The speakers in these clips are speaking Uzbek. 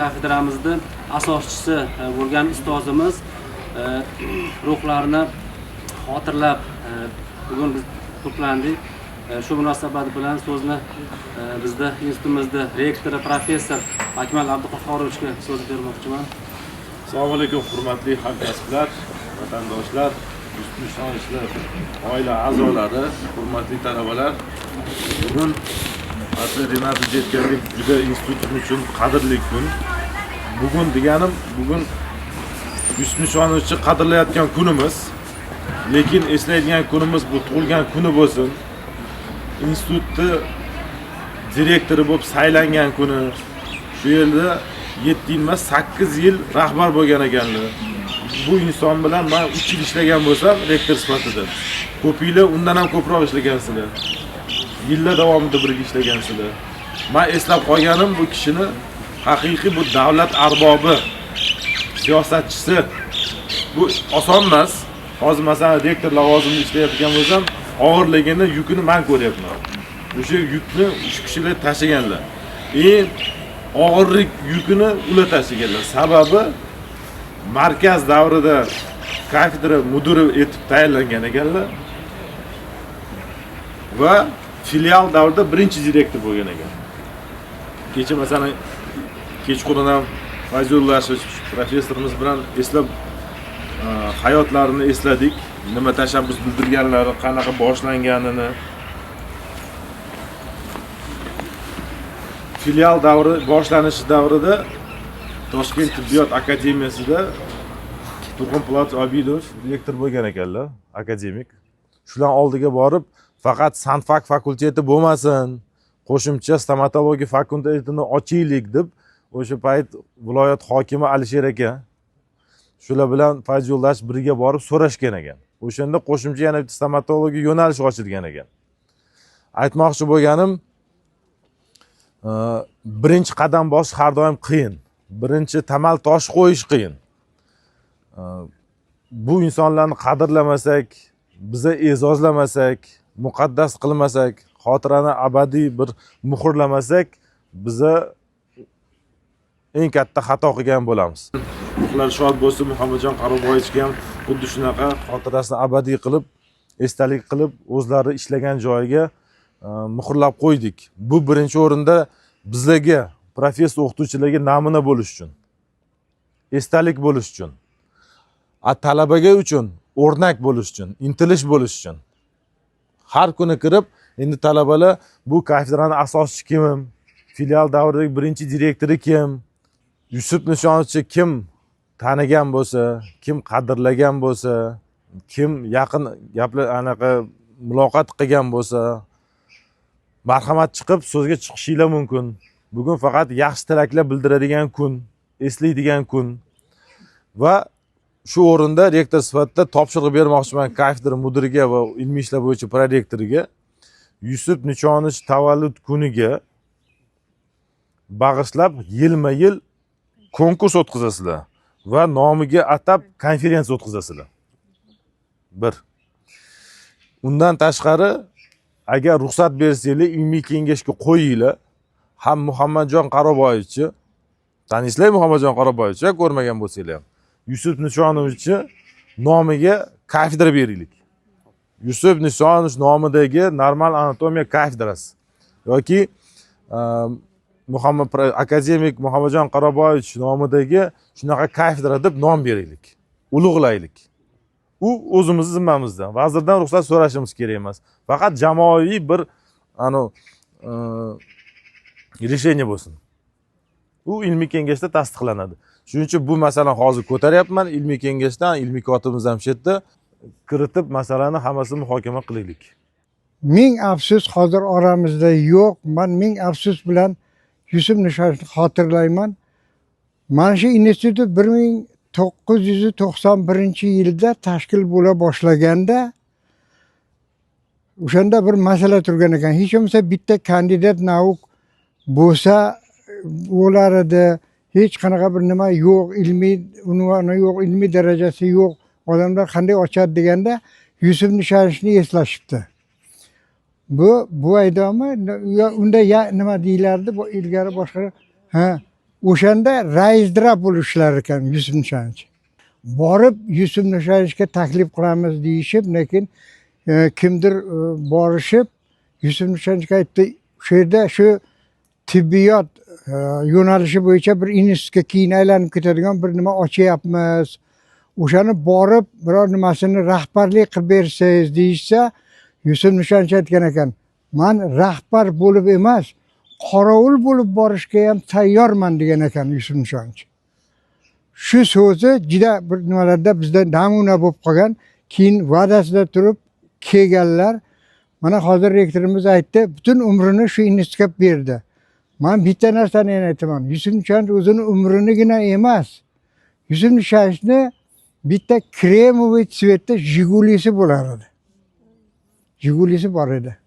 Kafedramizni asoschisi bo'lgan ustozimiz ruhlarini xotirlab bugun biz to'plandik. Shu munosabat bilan so'zni bizni institutimizda rektori professor Akmal Abduqahhorovichga so'z bermoqchiman. Assalomu alaykum, hurmatli hamkasblar, vatandoshlar, Yusuf Nishonovичlar oila a'zolari, hurmatli talabalar. Bugun Asli Rinatovich aytgandek, juda institutimiz uchun qadrli kun. Bugun deganim, bugun Yusuf Nishonovichni qadrlayotgan kunimiz. Lekin eslaydigan kunimiz bu tug'ilgan kuni bo'lsin. Institutni direktori bo'lib saylangan kuni, shu yerda 7 yil emas, 8 yil rahbar bo'lgan ekanlar. Bu inson bilan men 3 yil ishlagan bo'lsam rektor sifatida, ko'pinglar undan ham ko'proq ishlagansizlar. Yillar davomida birga ishlagansizlar. Men eslab qolganim bu kishini haqiqiy bu davlat arbobi, siyosatchisi. Bu oson emas. Hozir masalan rektor lavozimida ishlayotgan bo'lsam, og'irligini, yukini men ko'ryapman. O'sha yukni shu kishilar tashiganlar. Eng og'irlik yukini ular tashiganlar. Sababi markaz davrida kafedra mudiri etib tayinlangan ekanlar va filial davrida birinchi direktor bo'lgan ekan. Kecha masalan kechqurun ham Fayzullashovich professorimiz bilan eslab hayotlarini esladik. Nima tashabbus bildirganlari, qanaqa boshlanganini. Filial davri boshlanishi davrida Toshkent tibbiyot akademiyasida Turg'un Po'lat Obidov rektor bo'lgan ekanlar, akademik. Shular oldiga borib, faqat sanfak fakulteti bo'lmasin, qo'shimcha stomatologiya fakultetini ochaylik deb o'sha payt viloyat hokimi Alisher aka shular bilan Fayz Yo'ldashev birga borib so'rashgan ekan. O'shanda qo'shimcha yana bitta stomatologiya yo'nalishi ochilgan ekan. Aytmoqchi bo'lganim, birinchi qadam bosish har doim qiyin. Birinchi tamal tosh qo'yish qiyin. Bu insonlarni qadrlamasak, biza e'zozlamasak, muqaddas qilmasak, xotirani abadiy bir muhrlamasak, biza eng katta xato qilgan bo'lamiz. Ruhlari shod bo'lsin, Muhammadjon Qaroboyevichga ham xuddi shunaqa xotirasini abadiy qilib, esdalik qilib, o'zlari ishlagan joyiga muhrlab qo'ydik. Bu birinchi o'rinda bizlarga, professor o'qituvchilarga namuna bo'lish uchun, esdalik bo'lish uchun, a talabaga uchun o'rnak bo'lish uchun, intilish bo'lish uchun. Har kuni kirib, endi talabalar bu kafedrani asoschisi kim, filial davridagi birinchi direktori kim, Yusuf Nishonovchi kim tanigan bo'lsa, kim qadrlagan bo'lsa, kim yaqin gaplar anaqa muloqot qilgan bo'lsa, marhamat chiqib so'zga chiqishinglar mumkin. Bugun faqat yaxshi tilaklar bildiradigan kun, eslaydigan kun. Va shu o'rinda rektor sifatida topshiriq bermoqchiman kafedra mudiriga va ilmiy ishlar bo'yicha prorektoriga. Yusuf Nishonovich tavallud kuniga bag'ishlab yilma-yil konkurs o'tkazasizlar va nomiga atab konferensiya o'tkazasizlar. Bir. Undan tashqari, agar ruxsat bersanglar, ilmiy kengashga qo'yinglar. Ham Muhammadjon Qaroboyevichni taniysizlar, Muhammadjon Qaroboyevich, ko'rmagan bo'lsanglar ham. Yusuf Nishonovichni nomiga kafedra beraylik. Yusuf Nishonovich nomidagi normal anatomiya kafedrasi yoki Muhammad akademik Muhammadjon Qaroboyevich nomidagi shunaqa kafedra deb nom beraylik. Ulug'laylik. U o'zimizni zimmamizda. Vazirdan ruxsat so'rashimiz kerak emas. Faqat jamoaviy bir решение bo'lsin. U ilmiy kengashda tasdiqlanadi. Shuning uchun bu masalani hozir ko'taryapman. Ilmiy kengashdan, ilmiy kotibimiz ham shu yerda kiritib masalani hammasini muhokama qilaylik. Ming afsus, hozir oramizda yo'q. Man ming afsus bilan Yusuf Nishonovni xotirlayman. Mana shu institut 1991-yilda tashkil bo'la boshlaganda o'shanda bir masala turgan ekan. Hech bo'lmasa bitta kandidat наук bo'lsa bo'lar edi. Hech qanaqa bir nima yo'q, ilmiy unvoni yo'q, ilmiy darajasi yo'q. Odamlar qanday ochadi deganda Yusuf Nishonovni eslashibdi. Bu aydomi yo unda ya nima deyilardi bu ilgari boshqa, ha, O'shanda райздрав bo'lib ishlar ekan Yusuf Nishonovich. Borib Yusuf Nishonovichga taklif qilamiz deyishib, lekin kimdir borishib Yusuf Nishonovichga aytdi, shu yerda shu tibbiyot yo'nalishi bo'yicha bir institutga keyin aylanib ketadigan bir nima ochyapmiz. O'shani borib biror nimasini rahbarlik qilib bersangiz deyishsa, Yusuf Nishonovich aytgan ekan, man rahbar bo'lib emas, qorovul bo'lib borishga ham tayyorman degan ekan Yusuf Nishonovich. Shu so'zi juda bir nimalarda bizda namuna bo'lib qolgan. Keyin va'dasida turib kelganlar, mana hozir rektorimiz aytdi, butun umrini shu institutga berdi. Man bitta narsani yana aytaman, Yusuf Nishonovich o'zini umrinigina emas, Yusuf Nishonovichni bitta кремовый цвет da Jigulisi bo'lar edi. Jigulisi bor edi.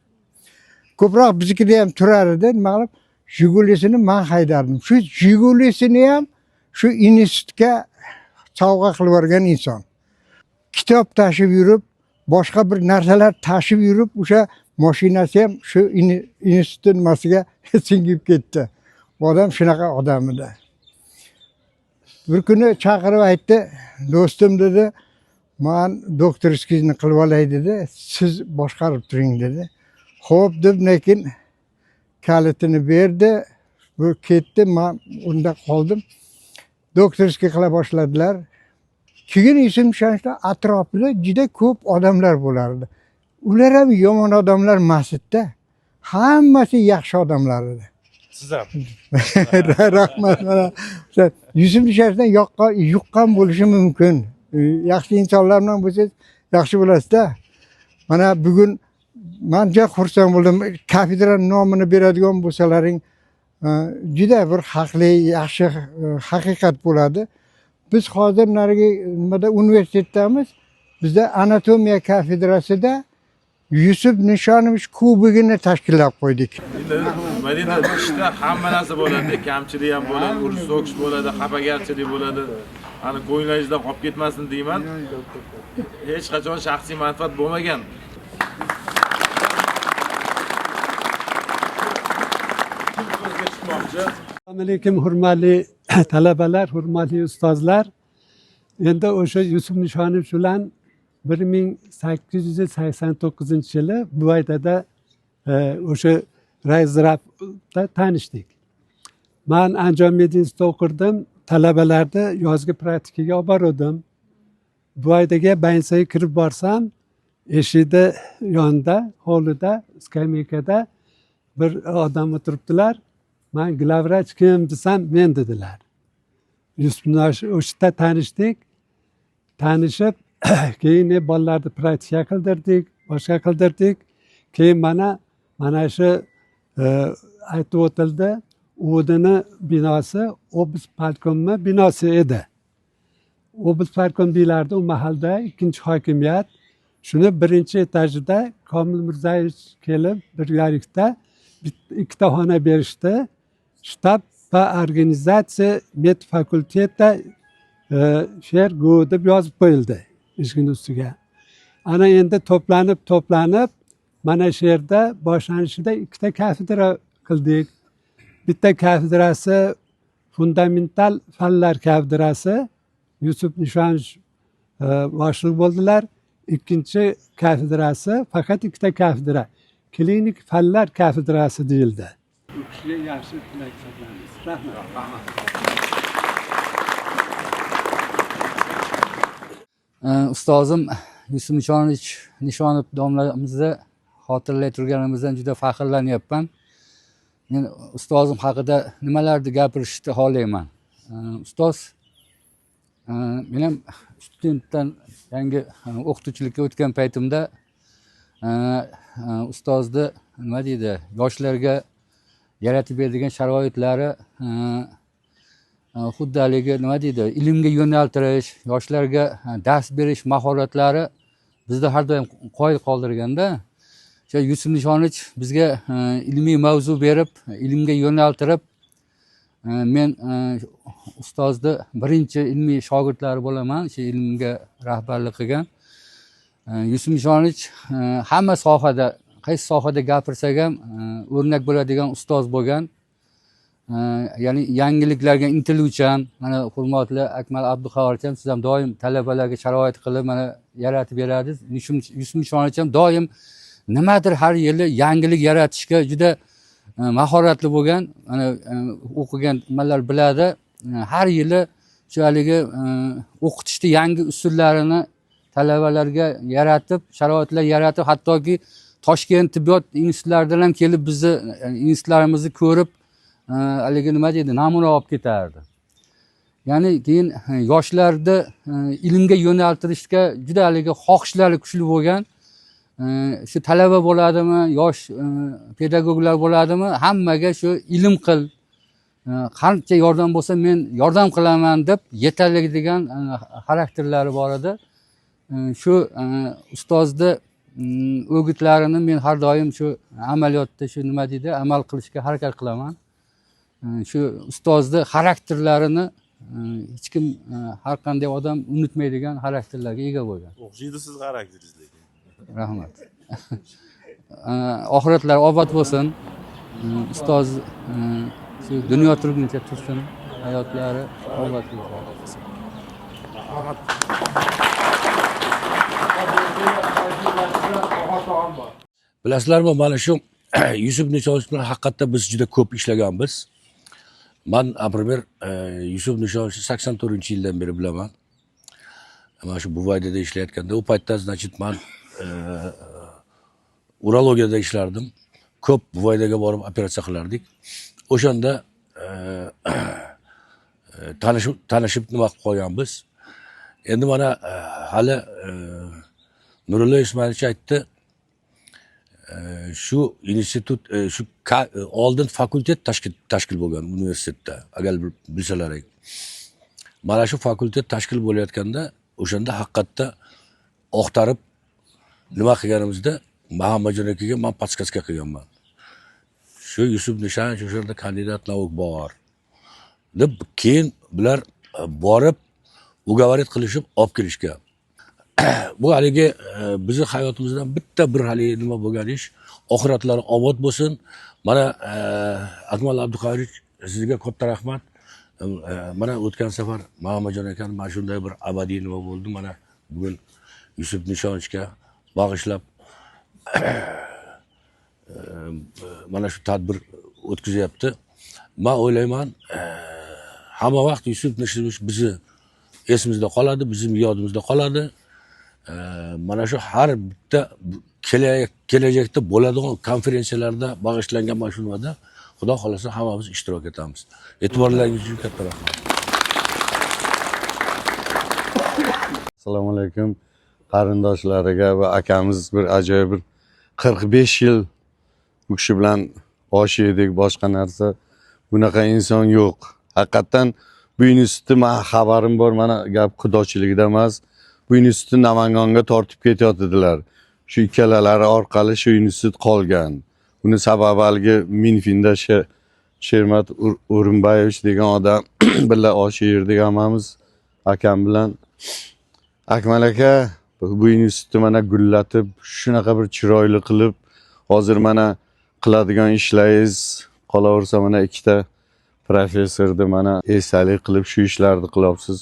Ko'proq biznikida ham turar edi. Nima qilib Jigulisini man haydardim. Shu Jigulisini ham shu institutga sovg'a qilib yuborgan inson. Kitob tashib yurib, boshqa bir narsalar tashib yurib, o'sha mashinasi ham shu institutni nimasiga singib ketdi. Bu odam shunaqa odam edi. Bir kuni chaqirib aytdi, do'stim dedi, man докторский ni qilib olay dedi, siz boshqarib turing dedi. Xo'p deb, lekin kalitini berdi, bu ketdi, man unda qoldim. Докторский qila boshladilar. Keyin Yusuf Nishonovichni atrofida juda ko'p odamlar bo'lardi. Ular ham yomon odamlar emas edi. Hammasi yaxshi odamlar edi. Siz ham. Rahmat. Mana o'sha Yusuf Nishonovichdan yuqqan bo'lishi mumkin. Yaxshi insonlar bilan bo'lsangiz yaxshi bo'lasizda. Mana bugun man juda xursand bo'ldim. Kafedra nomini beradigan bo'lsalaring, juda bir haqli, yaxshi, haqiqat bo'ladi. Biz hozir narigi nimada universitetdamiz. Bizda anatomiya kafedrasida Yusuf Nishonovich kubogini tashkillab qo'ydik. Endi nima deydi, ishda hamma narsa bo'ladi, kamchilik ham bo'ladi, urush so'kish bo'ladi, xafagarchilik bo'ladi. Hani ko'nglingizdda qolib ketmasin deyman. Hech qachon shaxsiy manfaat bo'lmagan. Kim so'zga chiqmoqchi? Assalomu alaykum, hurmatli talabalar, hurmatli ustozlar. Endi o'sha Yusuf Nishonovich bilan 1889-yili Buvaydada o'sha райздрав da tanishdik. Man Andijon medinstitutida o'qirdim, talabalarni yozgi praktikaga olib boruvdim. Buvaydaga больница ga kirib borsam, eshikni yonida, hovlida, skameykada bir odam o'tiribdilar. Man главврач kim desam, men dedilar. Yusuf Nishonovich o'sha yerda tanishdik. Tanishib, keyin bolalarni praktika qildirdik, boshqa qildirdik. Keyin mana shu aytib o'tildi, UDni binosi облисполком ni binosi edi. Облисполком deyilardi u mahalda, ikkinchi hokimiyat. Shuni birinchi etajida Komil Mirzayevich kelib birgalikda ikkita xona berishdi. Штаб по организации медфакультета Fergu deb yozib qo'yildi eshikning ustiga. Ana endi to'planib, to'planib mana shu yerda boshlanishida ikkita kafedra qildik. Bitta kafedrasi fundamental fanlar kafedrasi, Yusuf Nishonovich boshliq bo'ldilar. Ikkinchi kafedrasi faqat ikkita kafedra, klinik fanlar kafedrasi deyildi. U kishiga yaxshi tilak saqlaymiz. Rahmat. Ustozim Yusuf Nishonovich Nishonov domlamizni xotirlay turganimizdan juda faxrlanyapman. Men ustozim haqida nimalarni gapirishni xohlayman. Ustoz, men ham studentdan yangi o'qituvchilikka o'tgan paytimda, ustozni nima deydi, yoshlarga yaratib beradigan sharoitlari, xuddi haligi nima deydi, ilmga yo'naltirish, yoshlarga dars berish mahoratlari bizda har doim qoyil qoldirganda. O'sha Yusuf Nishonovich bizga ilmiy mavzu berib, ilmga yo'naltirib, men ustozni birinchi ilmiy shogirdlari bo'laman, o'sha ilmga rahbarlik qilgan. Yusuf Nishonovich hamma sohada, qaysi sohada gapirsak ham, o'rnak bo'ladigan ustoz bo'lgan. Ya'ni yangiliklarga intiluvchan. Mana hurmatli Akmal Abduqahhorovich ham, siz ham doim talabalarga sharoit qilib mana yaratib beradingiz. Yusuf Nishonovich ham doim nimadir har yili yangilik yaratishga juda mahoratli bo'lgan. Mana o'qigan nimalar biladi. Har yili shu haligi o'qitishni yangi usullarini talabalarga yaratib, sharoitlar yaratib, hattoki Toshkent tibbiyot institutlaridan ham kelib bizni institutlarimizni ko'rib, haligi nima deydi, namuna olib ketardi. Ya'ni keyin yoshlarni ilmga yo'naltirishga juda haligi xohishlari kuchli bo'lgan. Shu talaba bo'ladimi, yosh pedagoglar bo'ladimi, hammaga shu ilm qil, qancha yordam bo'lsa men yordam qilaman deb yetadigan xarakterlari bor edi. Shu ustozni o'gitlarini men har doim shu amaliyotda shu nima deydi, amal qilishga harakat qilaman. Shu ustozni xarakterlarini hech kim, har qanday odam unutmaydigan xarakterlarga ega bo'lgan. O'xshaydi siz xarakteringiz lekin. Rahmat. Oxiratlari obod bo'lsin. Ustoz shu dunyo turguncha tursin, hayotlari obod bo'lsin. Rahmat. Bilasizlarmi, mana shu Yusuf Nishonovich bilan haqiqatda biz juda ko'p ishlaganmiz. Man, например, Yusuf Nishonovichni 84-yildan beri bilaman. Mana shu Buvaydada ishlayotganda, u paytda, значит, man urologiyada ishlardim. Ko'p Buvaydaga borib operatsiya qilardik. O'shanda tanishib nima qilib qolganmiz. Endi mana hali Nurullo Ismoilovich aytdi, shu institut, shu oldin fakultet tashkil bo'lgan universitetda, agar bilsalaring. Mana shu fakultet tashkil bo'layotganda, o'shanda haqiqatda oqtarib nima qilganimizda Muhammadjon akaga man подсказка qilganman. Shu Yusuf Nishonovich o'sha yerda кандидат наук bor deb, keyin bular borib уговорить qilishib olib kelishgan. Bu haligi bizni hayotimizdan bitta bir haligi nima bo'lgan ish. Oxiratlari obod bo'lsin. Mana Akmal Abduqoyirovich, sizga katta rahmat. Mana o'tgan safar Muhammadjon akani mana shunday bir abadiy nima bo'ldi. Mana bugun Yusuf Nishonovichga bag'ishlab mana shu tadbir o'tkazyapti. Man o'ylayman, hamma vaqt Yusuf Nishonovich bizni esimizda qoladi, bizim yodimizda qoladi. Mana shu har bitta kelajakda bo'ladigan konferensiyalarda bag'ishlangan mana shu nimada Xudo xohlasa hammamiz ishtirok etamiz. E'tiborlaringiz uchun katta rahmat. Assalomu alaykum qarindoshlariga va akamiz bir ajoyib bir 45 yil bu kishi bilan osh yedik, boshqa narsa, bunaqa inson yo'q. Haqiqatdan bu institutni man xabarim bor, mana gap qudochiligida emas. Bu institutni Namanganga tortib ketayotdilar. Shu ikkalalari orqali shu institut qolgan. Buni sababi haligi Minfinda Shermat O'rinbayevich degan odam birga osh yerdik hammamiz akam bilan. Akmal aka bu institutni mana gullatib, shunaqa bir chiroyli qilib, hozir mana qiladigan ishlaringiz qolaversa mana ikkita professorni mana esdalik qilib shu ishlarni qilyapsiz.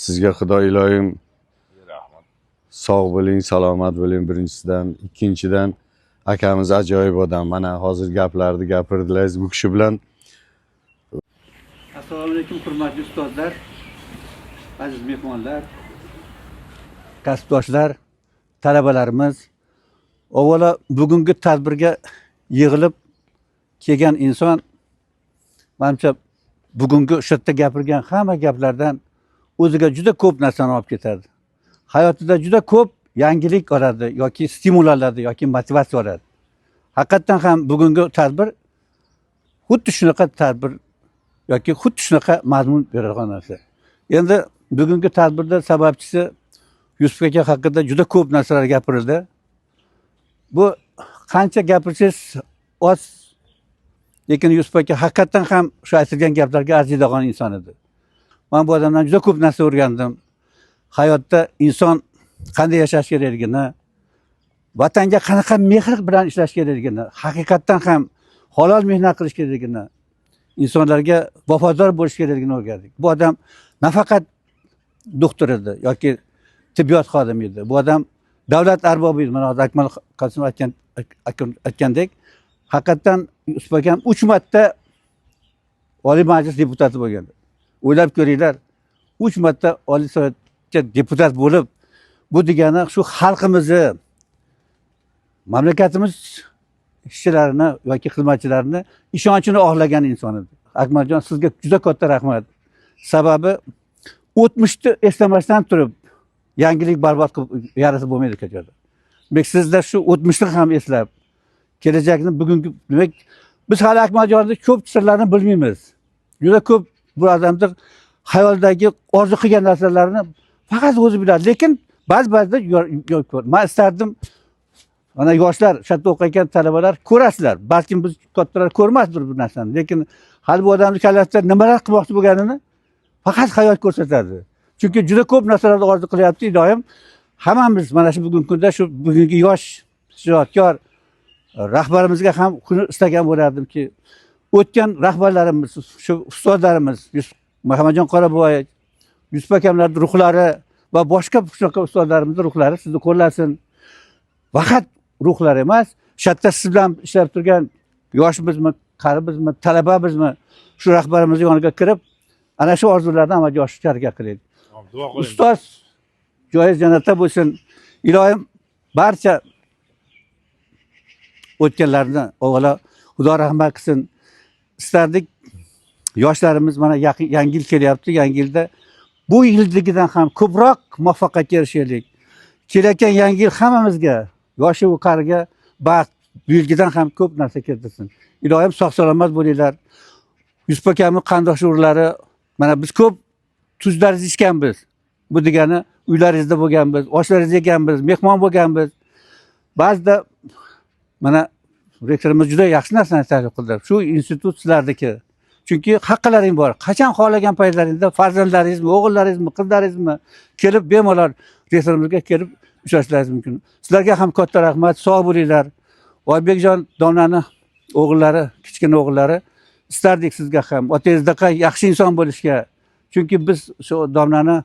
Sizga Xudo iloyim sog' bo'ling, salomat bo'ling birinchisidan, ikkinchidan akamiz ajoyib odam. Mana hozir gaplarni gapirdilar bu kishi bilan. Assalomu alaykum hurmatli ustozlar, aziz mehmonlar, kasbdoshlar, talabalarimiz. Avvalo bugungi tadbirga yig'ilib kelgan inson manimcha bugungi shu yerda gapirgan hamma gaplardan o'ziga juda ko'p narsani olib ketadi. Hayotida juda ko'p yangilik oladi yoki stimul oladi yoki motivatsiya oladi. Haqiqatdan ham bugungi tadbir xuddi shunaqa tadbir yoki xuddi shunaqa mazmun beradigan narsa. Endi bugungi tadbirda sababchisi Yusuf aka haqida juda ko'p narsalar gapirildi. Bu qancha gapirsangiz oz, lekin Yusuf aka haqiqatdan ham shu aytilgan gaplarga arziydigan inson edi. Men bu odamdan juda ko'p narsa o'rgandim. Hayotda inson qanday yashash kerakligini, vatanga qanaqa mehr bilan ishlash kerakligini, haqiqatdan ham halol mehnat qilish kerakligini, Insonlarga vafodor bo'lish kerakligini o'rgandik. Bu odam nafaqat doktor edi yoki tibbiyot xodimi edi. Bu odam davlat arbobi edi. Mana hozir Akmal Qosimov aytgandek, haqiqatdan Yusuf akam 3 marta Oliy Majlis deputati bo'lgan. O'ylab ko'ringlar, 3 marta Oliy Sovetga deputat bo'lib, bu degani shu xalqimizni, mamlakatimiz ishchilarini yoki xizmatchilarini ishonchini oqlagan inson edi. Akmaljon, sizga juda katta rahmat. Sababi o'tmishni eslamasdan turib yangilik barbod qilib yarasi bo'lmaydi kechada. Demak, sizlar shu o'tmishni ham eslab, kelajakni bugungi, demak, biz hali Akmaljonni ko'p sirlarini bilmaymiz. Juda ko'p bu odamlar xayolidagi orzu qilgan narsalarni faqat o'zi biladi, lekin ba'zi-ba'zida men istardim, mana yoshlar, shu yerda o'qiyotgan talabalar ko'rasizlar. Balkim biz kattalar ko'rmasdir bu narsani, lekin hali bu odamning kallasida nimalar qilmoqchi bo'lganini faqat hayot ko'rsatadi. Chunki juda ko'p narsalarni orzu qilyapti iloyim. Hammamiz mana shu bugungi kunda shu bugungi yosh ijodkor rahbarimizga ham shuni istagan bo'lardimki, o'tgan rahbarlarimiz, shu ustozlarimiz, Muhammadjon Qoraboyev, Yusuf akamlarning ruhlari va boshqa shunaqa ustozlarimizning ruhlari sizni qo'llasin. Faqat ruhlar emas, shu yerda siz bilan ishlab turgan yoshmizmi, qarimizmi, talabamizmi, shu rahbarimiz yoniga kirib, ana shu orzularni amalga oshirishga harakat qilaylik. Ustoz joyi jannatda bo'lsin. Iloyim barcha o'tganlarni avvalo Xudo rahmat qilsin. Istardik yoshlarimiz mana yaqin yangi yil kelyapti, yangi yilda bu yildagidan ham ko'proq muvaffaqiyatga erishaylik. Kelayotgan yangi yil hammamizga, yoshi va qariga baxt, bu yilgidan ham ko'p narsa keltirsin. Iloyim sog' salomat bo'linglar. Yusuf akamning qarindosh urug'lari, mana biz ko'p tuzlaringizni ichganmiz. Bu degani uylaringizda bo'lganmiz, oshlaringizni yeganmiz, mehmon bo'lganmiz. Ba'zida mana rektorimiz juda yaxshi narsani taklif qildilar. Shu institut sizlarniki. Chunki haqqalaring bor. Qachon xohlagan paytlaringizda farzandlaringizmi, o'g'illaringizmi, qizlaringizmi kelib bemalol rektorimizga kelib uchrashishlaringiz mumkin. Sizlarga ham katta rahmat, sog' bo'linglar. Oybekjon domlani o'g'illari, kichkina o'g'illari, istardik sizga ham otangizdaqa yaxshi inson bo'lishga. Chunki biz shu domlani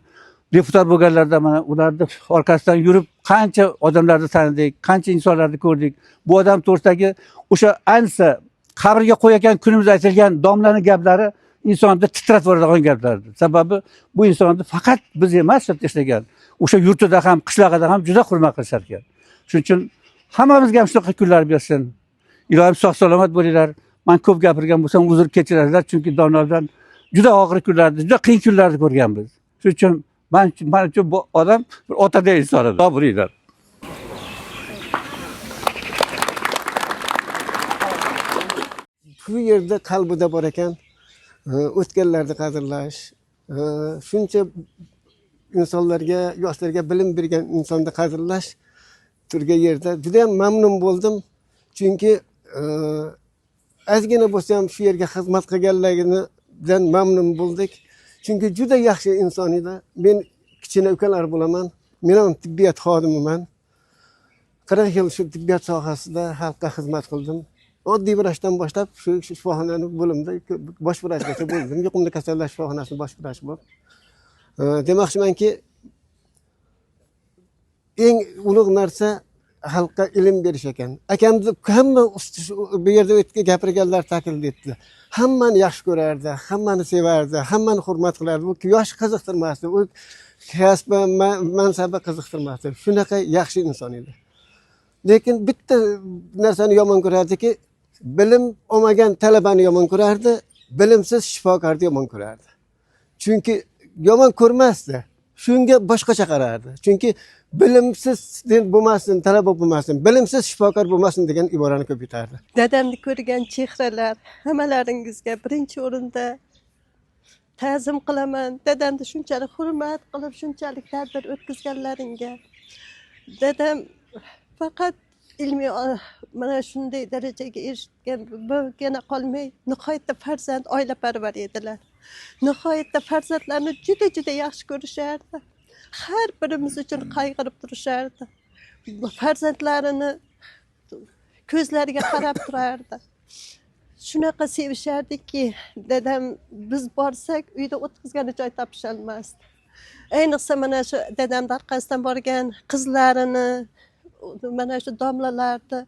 deputat bo'lganlarda mana ularni orqasidan yurib qancha odamlarni tanidik, qancha insonlarni ko'rdik. Bu odam to'g'risidagi o'sha ayniqsa qabrga qo'yayotgan kunimiz aytilgan domlaning gaplari insonni titratib yuboradigan gaplardir. Sababi bu insonni faqat biz emas ishlagan, o'sha yurtida ham, qishlog'ida ham juda hurmat qilishar ekan. Shuning uchun hammamizga ham shunaqa kunlar bersin. Iloyim sog' salomat bo'linglar. Men ko'p gapirgan bo'lsam uzr kechirasizlar, chunki domladan juda og'ir kunlarni, juda qiyin kunlarni ko'rganmiz. Shuning uchun men uchun bu odam bir otaday inson edi. Sog' bo'linglar. Bu yerda qalbida bor ekan, o'tganlarni qadrlash, shuncha insonlarga, yoshlarga bilim bergan insonni qadrlash turgan yerda juda ham mamnun bo'ldim. Chunki ozgina bo'lsa ham shu yerga xizmat qilganligidan mamnun bo'ldik. Chunki juda yaxshi inson edi. Men kichkina ukalar bo'laman. Men ham tibbiyot xodimiman. 40 yil shu tibbiyot sohasida xalqqa xizmat qildim. Oddiy vrachdan boshlab shu shifoxonani bo'limida bosh vrachgacha bo'ldim. Yuqumli kasallar shifoxonasining bosh vrachi bo'lib. Demoqchimanki, eng ulug' narsa xalqqa ilm berish ekan. Akamni hamma bu yerda o'tgan gapirganlar taklif etdi. Hammani yaxshi ko'rardi, hammani sevardi, hammani hurmat qilardi. Bu yosh qiziqtirmasdi, u kasbi, mansabi qiziqtirmasdi. Shunaqa yaxshi inson edi. Lekin bitta narsani yomon ko'rardiki, bilim olmagan talabani yomon ko'rardi, bilimsiz shifokorni yomon ko'rardi. Chunki yomon ko'rmasdi, shunga boshqacha qarardi. Chunki bilimsiz bo'lmasin, talaba bo'lmasin, bilimsiz shifokor bo'lmasin degan iborani ko'p yutardi. Dadamni ko'rgan chehralar, hammalaringizga birinchi o'rinda ta'zim qilaman. Dadamni shunchalik hurmat qilib, shunchalik tadbir o'tkazganlaringga. Dadam faqat ilmiy mana shunday darajaga erishgan bo'lgani qolmay, nihoyatda farzand, oilaparvar edilar. Nihoyatda farzandlarni juda-juda yaxshi ko'rishardi. Har birimiz uchun qayg'urib turishardi. Farzandlarini ko'zlariga qarab turardi. Shunaqa sevishardikki, dadam biz borsak uyda o'tkazgani joy topisholmasdi. Ayniqsa mana shu dadamni orqasidan borgan qizlarini, mana shu domlalarni,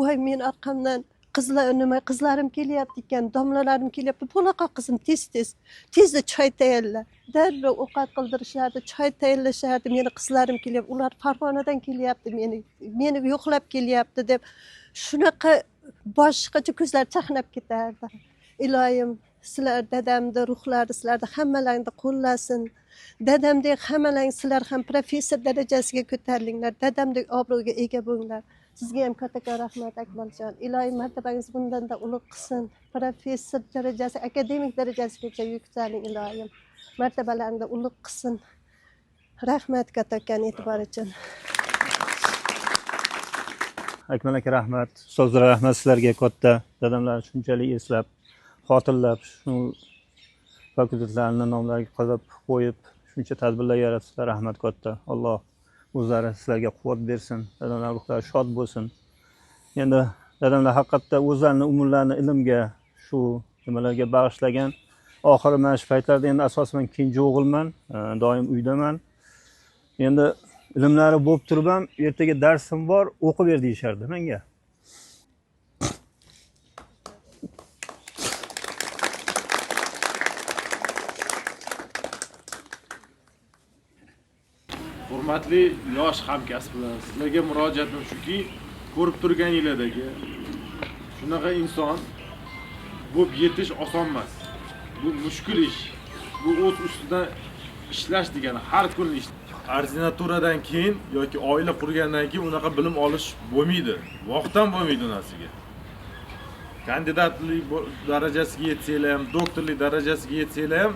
voy men orqamdan qizlar nima qizlarim kelyapti ekan, domlalarim kelyapti, bunaqa qizim tez tez tezda choy tayyorla, darrov ovqat qildirishardi, choy tayyorlashardi. Meni qizlarim kelyapti, ular Farg'onadan kelyapti, meni yo'qlab kelyapti deb shunaqa boshqacha ko'zlar chaqnab ketardi. Iloyim sizlar dadamni ruhlari sizlarni hammalaringni qo'llasin. Dadamdek hammalaring sizlar ham professor darajasiga ko'tarilinglar, dadamdek obro'ga ega bo'linglar. Sizga ham kattakon rahmat Akmaljon. Iloyim martabangiz bundanda ulug' qilsin. Professor darajasi, akademik darajasigacha yuksaling iloyim. Martabalaringni ulug' qilsin. Rahmat kattakon e'tibor uchun. Akmal aka rahmat, ustozlar rahmat sizlarga katta. Dadamlar shunchalik eslab, xotirlab, shu fakultetlarni nomlariga qilib qo'yib, shuncha tadbirlar yaratibsizlar, rahmat katta. Alloh o'zlari sizlarga quvvat bersin, dadamlar ruhlari shod bo'lsin. Endi dadamlar haqiqatda o'zlarini umrlarini ilmga, shu nimalarga bag'ishlagan. Oxiri mana shu paytlarda endi asosan men kenja o'g'ilman, doim uydaman. Endi ilmlari bo'lib turib ham ertaga darsim bor, o'qib ber deyishardi menga. Hurmatli yosh hamkasblar, sizlarga murojaatim shuki, ko'rib turganinglardagi shunaqa inson bo'lib yetish oson emas. Bu mushkul ish. Bu o'z ustidan ishlash degani, har kun ish. Ordinaturadan keyin yoki oila qurgandan keyin unaqa bilim olish bo'lmaydi. Vaqt ham bo'lmaydi unasiga. Kandidatlik darajasiga yetsanglar ham, doktorlik darajasiga yetsanglar ham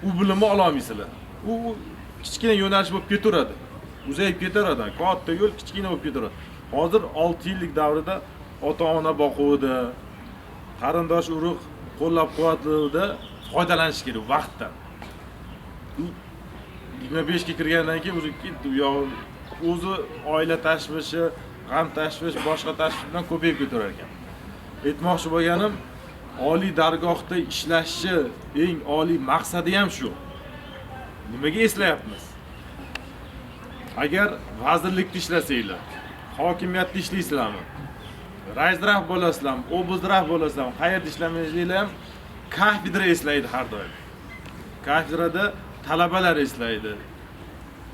u bilimni ola olmaysizlar. U kichkina yo'nalish bo'lib ketaveradi. Uzayib ketaveradi. Katta yo'l kichkina bo'lib ketaveradi. Hozir 6 yillik davrida ota-ona boquvida, qarindosh urug' qo'llab-quvvatlovida foydalanish kerak vaqtdan. 25 ga kirgandan keyin o'zi ketdi, u yog'i o'zi oila tashvishi, g'am tashvish, boshqa tashvish bilan ko'payib ketaverar ekan. Aytmoqchi bo'lganim, oliy dargohda ishlashi eng oliy maqsadi ham shu. Nimaga eslayapmiz? Agar vazirlikda ishlasanglar, hokimiyatda ishlaysizlarmi, rayzraf bo'lasizlarmi, oblzraf bo'lasizlarmi, qayerda ishlamasanglar ham kafedra eslaydi har doim. Kafedrada talabalar eslaydi,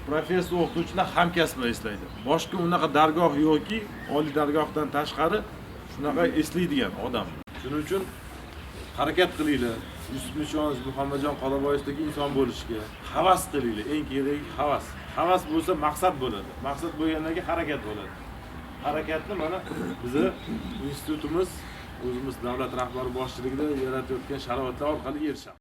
professor o'qituvchilar, hamkasblar eslaydi. Boshqa unaqa dargoh yo'qki, oliy dargohdan tashqari shunaqa eslaydigan odam. Shuning uchun harakat qilinglar. Yusuf Nishonov, Muhammadjon Qoraboyevdagi inson bo'lishga havas qilinglar. Eng keragi havas. Havas bo'lsa maqsad bo'ladi. Maqsad bo'lgandan keyin harakat bo'ladi. Harakatni mana bizni institutimiz o'zimiz davlat rahbari boshchiligida yaratayotgan sharoitlar orqali erishamiz.